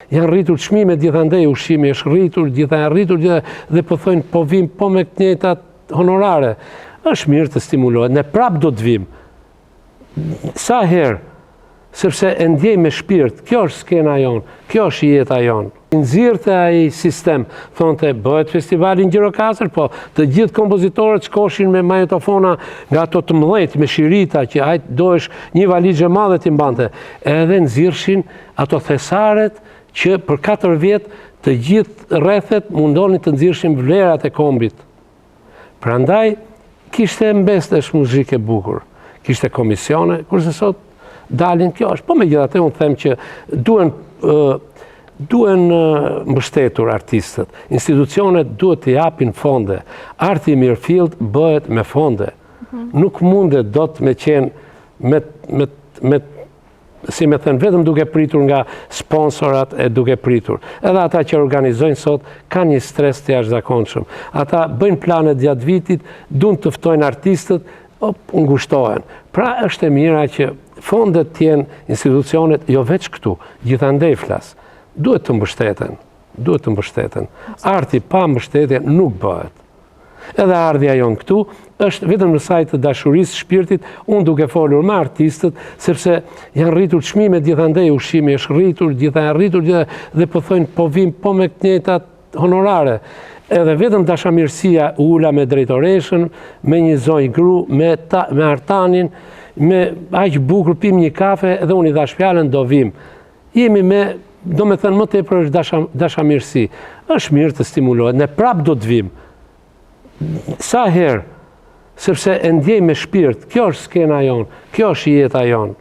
Janë rritur çmimet gjithandej, ushqimi është rritur, gjitha janë rritur, gjitha, dhe po thojnë po vim po me të njëjtat honorare. Është mirë të stimulohet, ne prap do të vim. Sa herë, sepse e ndjej me shpirt, kjo është skena jonë, kjo është jeta jonë. Nxirrte ai sistem, thonte bëhet festivali në Gjirokastër, po të gjithë kompozitorët shkoshin me magnetofona nga ato të mëdhenjtë, me shirita, që ai dohesh një valixhe madhe t'i mbante. Edhe nxirrshin ato thesaret që për 4 vjet të gjithë rrethet mundonin të nxirrshin vlerat e kombit. Prandaj kishte mbestesh muzikë e bukur, kishte komisione, kurse sot dalin kjo është. Po megjithatë unë them që duhen duhen mbështetur artistët. Institucionet duhet të japin fonde. Arti i mirëfilltë bëhet me fonde. Nuk mundet dot me qenë me, me, me si me thënë, vetëm duke pritur nga sponsorat e duke pritur. Edhe ata që organizojnë sot kanë një stres të jashtëzakonshëm. Ata bëjnë planet gjatë vitit, duan të ftojnë artistët, op, ngushtohen. Pra është e mira që fondet të jenë institucionet, jo veç këtu, gjithandej flas, duhet të mbështeten, duhet të mbështeten. Arti pa mbështetje nuk bëhet. Edhe ardhja jonë këtu është vetëm në sajë të dashurisë shpirtit, unë duke folur me artistët, sepse janë rritur çmimet gjithandej, ushqimi është rritur, gjitha janë rritur, gjitha, dhe po thojnë po vim po me të njëjtat honorare. Edhe vetëm dashamirësia u ula me drejtoreshën, me një zonjë gru, me, ta, me Artanin, me aq bukur pim një kafe dhe unë i dhash fjalën do vim. Jemi me, do me thënë, më tepër është dasha, dashamirësi. Është mirë të stimulohet, ne prap do të vim. Sa herë, sepse e ndjej me shpirt, kjo është skena jonë, kjo është jeta jonë.